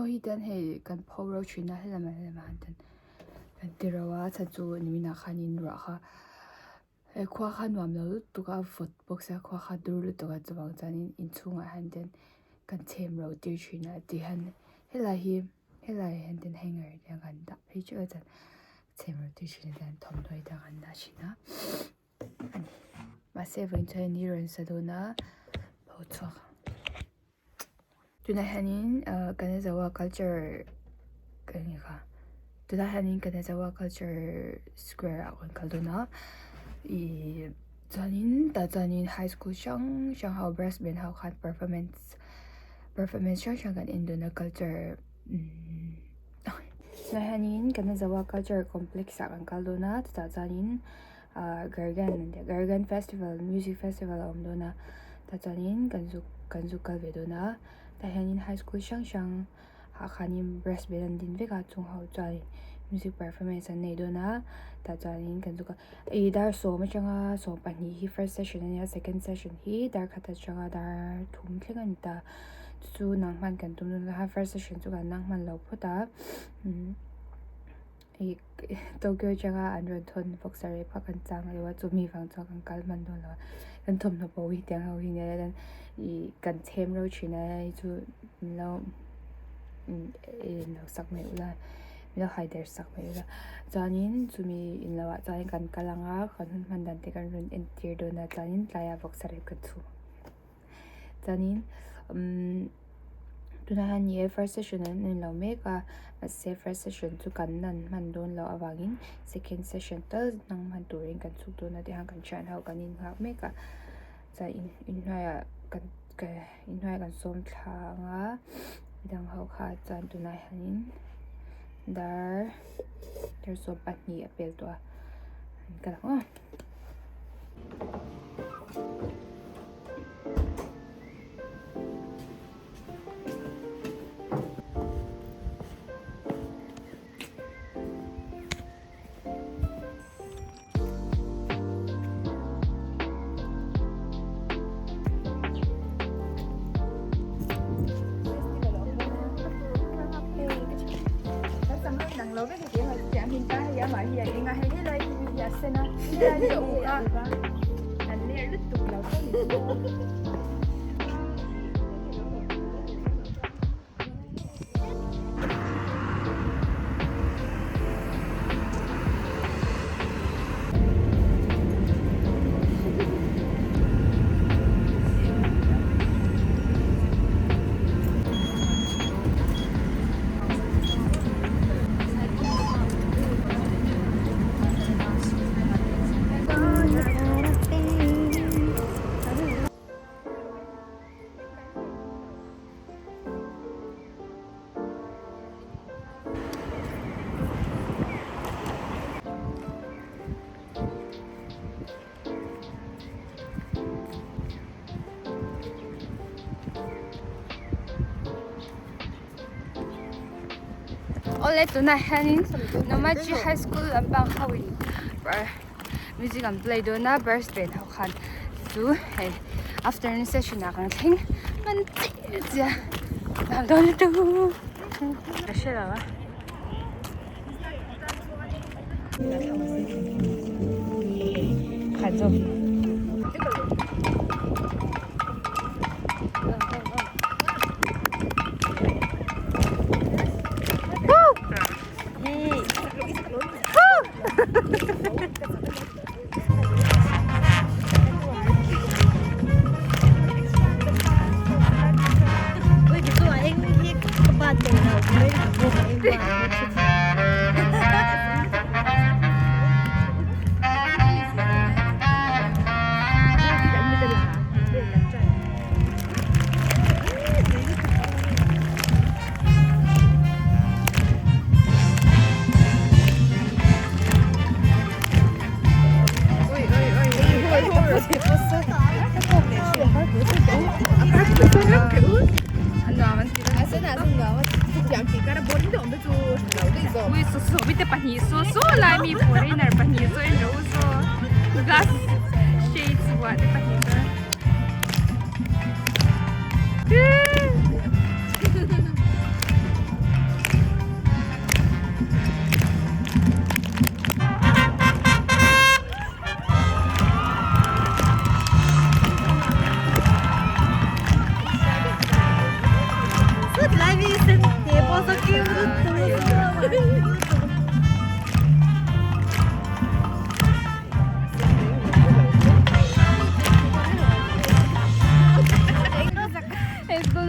Thawmhnaw hi ten hei kan pho ro thin a helamah helamah hian ten kan ti ro a chhan chu niminah khanin ruah kha he khua kha nuam lo lutuk a vawt bawk sia khua kha dur lutuk a chuvang chuanin inchhungah hian ten kan chhem ro tir thin a ti hian helai hi helai ah hian ten hanger te kan dah phei teuh a chuan chhem ro tir thin a chuan thawmhnaw hi te kan dah thin a ani mahse vawiin chuan ni rawn sa dawn a pho chhuak ang tunah hianin ah Kanazawa culture ka ni kha tunah hianin Kanazawa culture square ah kan kal dawn a ihh chuanin tah chuanin high school hrang hrang ho brass band ho khan performance performance hrang hrang kan en dawn a culture umm tunah hianin Kanazawa culture complex ah kan kal dawn a chutah chuanin ah gargan gargan festival music festival a awm dawn a tah chuanin kan zuk kan zuk kal ve dawn a tah hianin high school hrang hrang ah khanin brass band an din vek a chung ho chuanin music performance an nei dawn a tah chuanin kan zuk a ih dar sawm atanga 12 hi first session ania second session hi dar khat atanga dar thum thleng a ni ta chu chu nang hman kan tum dawn a first session chu kan nang hman lo phawt a umm. Ih Tokyo atanga an rawn thawn bawk sarep kha kan chang lo a chumi vang chuan kan kal hman dawn lo a kan thawmhnaw pawh hi tiang ho hi nia chuan ih kan chhem reuh thin a hei chu min lo in lo sak mai ula min lo hai der sak mai ula chuanin chumi in lo ah chuan kan kal ang a kan hun hman dan te kan rawn entir dawn a chuanin tlaiah vawk sarep kan chhum ang. Chuanin umm tunah hian ni e first session an en lo mek a mahse first session chu kan nan hman dawn loh avangin second session tal hnang hman turin kan chhuk dawn a tihian kan thian ho kan innghak mek a chuan in inhnuaiah kan inhnuaiah kan sawm thla ang a midang ho kha chuan tunah hianin dar dar 12 a pel tawh a an kal ang aw. Awle tunah hianin Nomachi High School lampang ho in music an play dawn a brass band ho khan chu hei afternoon session ah kan thleng hman chiah chiah a nuam dawn lutuk ka hre lo a.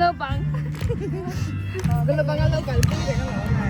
naupang School naupang an lo kalpui reng alawm le.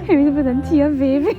Hemi te pawh an thiam ve ve.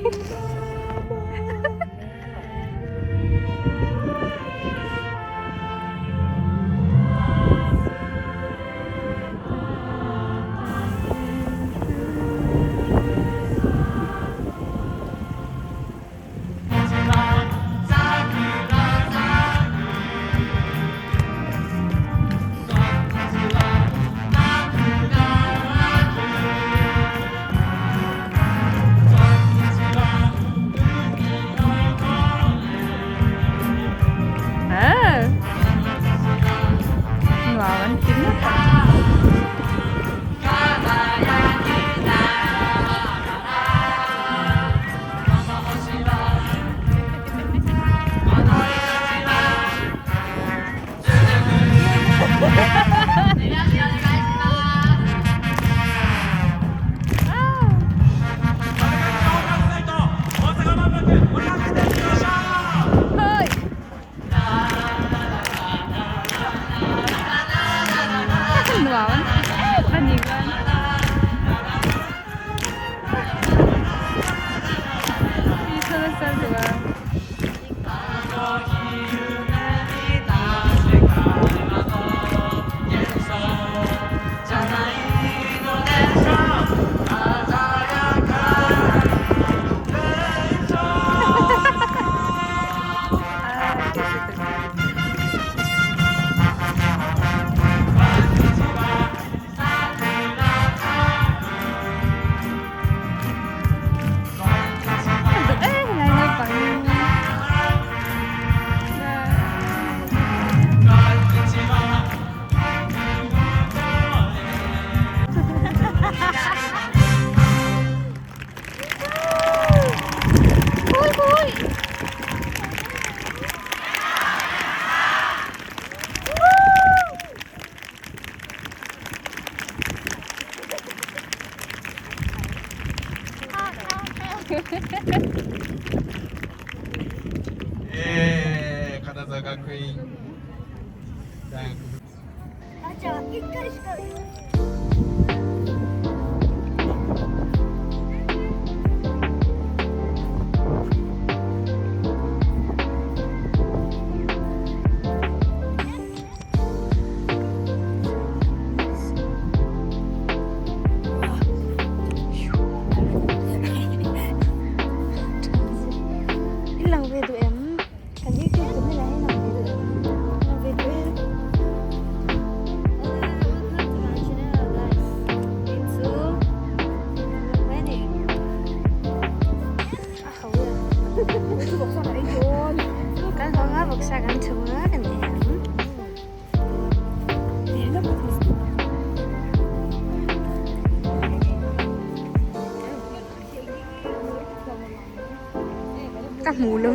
Ka hmu lo.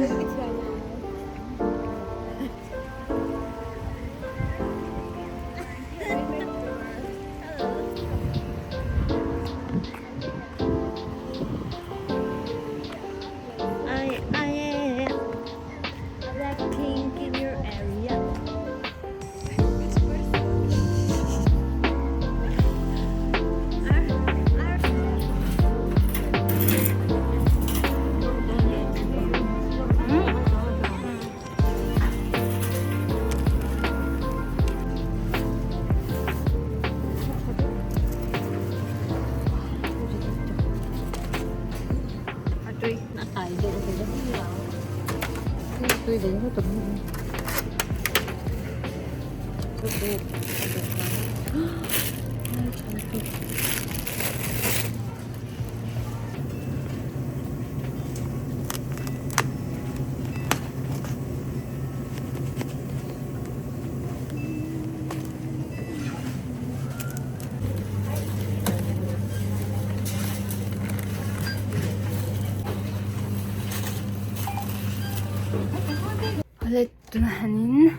Awle tunah hianin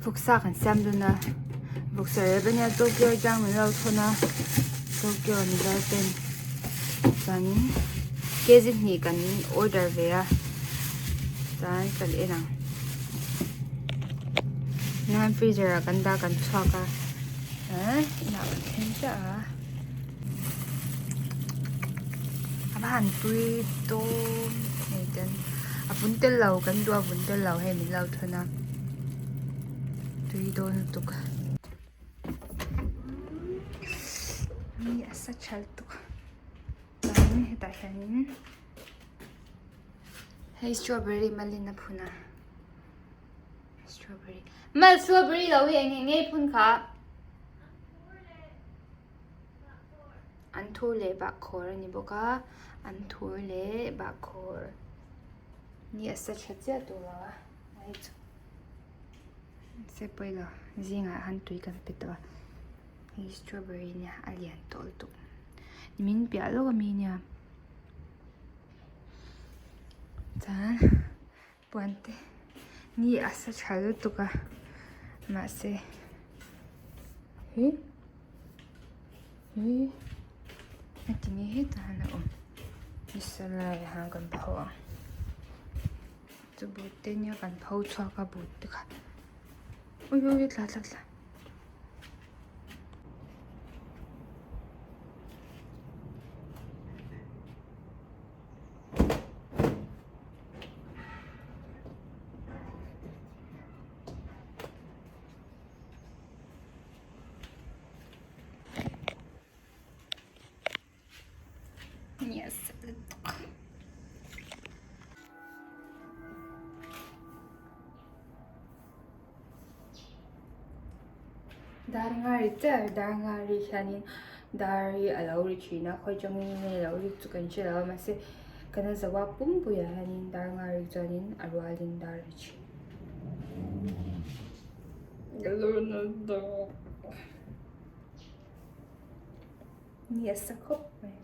vawksa kan siam dawn a vawksa rep ania Tokyo atang min lo thawn a Tokyo ni vel ten chuanin kg hnih kan order ve a chuan kan en ang nan freezer ah kan dah kan chhuak a eh inah kan thleng chiah a. A va han tui dawn hei ten a vun tel lo kan duh a vun tel lo hei min lo thawn a tui dawn lutuk. Mi a sa tha lutuk chuanin hetah hianin hei strawberry malin a phun a strawberry mal strawberry lo hi eng eng nge phun kha an thur leh bahkhawr a ni bawk a an thur leh bahkhawr ni a sa tha chiah tawh lo a hei chu. Se pawilo zingah han tui kan pe tawh a hei strawberry nia a lian tawh lutuk min piah lawk ami nia chuan puan te ni a sa tha lutuk a mahse hi hi heti nge hetah hian a awm nisa laiah hian kan pho ang. Chu but te nia kan pho chhuak a but te kha ui ui tla tla tla. Yes. Dar nga ri chiah dar nga ri hianin dar hi a lo ri thin a khawi atangin nge a lo ri chu kan hre lo a mahse kan a zo a pumpuiah hianin dar nga ri chuanin a rualin dar ri thin. Ni a sa khawp mai.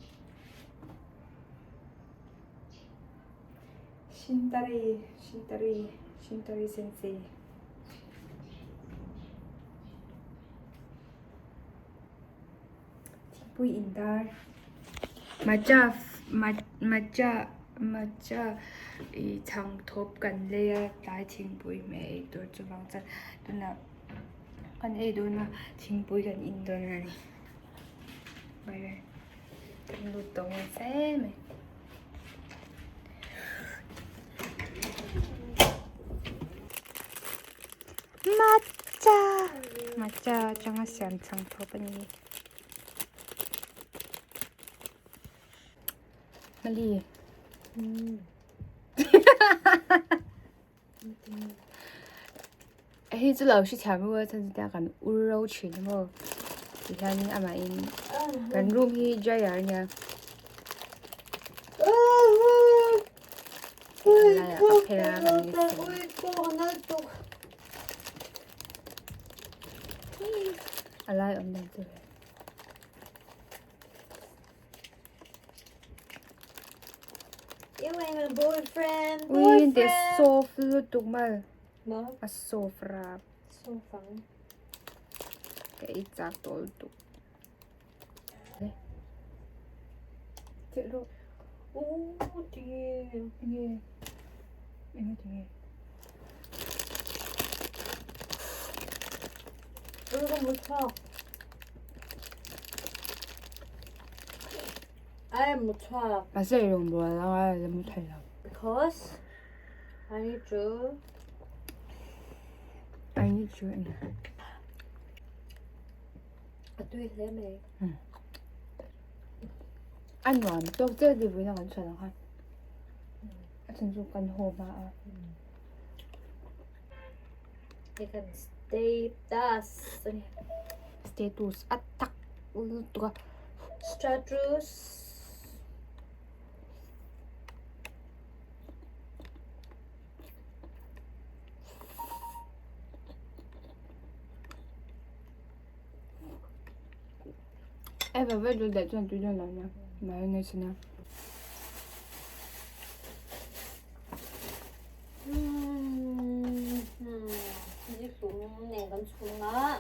Shintari, Shintari, Shintari sensei. Thingpui indar. Matcha, matcha, matcha i chhang thawp kan lei a tlai thingpui hmeh ei tur chuvang chuan tunah kan ei dawn a thingpui kan in dawn a ni. Bye bye. Kan lut tawh nge fe mai. Matcha! Matcha atanga siam chhang thawp a ni. Mali. Hei chu lo hre thiam ru a chuan chutia kan ur ro thin a maw tihianin amahin kan room hi dryer a nia laiah ka phel a kan a lai awm dan chu. You ain't my boyfriend, Ui, te boyfriend. soft lutuk mal. Ma? A soft rap. Soft ang. Ka ei chak tawh lutuk. Chelh rawh. Oh, dear. Enge? Enge tinge? Ui, ka chak. I am chhuak. Mahse ei rawngbâwl a ngai a la mu thei lo. Because I need to. I need to eng. A tui hle mai. A nuam tawk chiah ti vawiin a kan chhuah ang khan. A chhan chu kan haw hma a. Hei kan status a ni. Status a tak lutuk a. Status. Ai va vek daih chuan tui dawn lo nia mayonnaise ania. Ni hlum nen kan chhung a.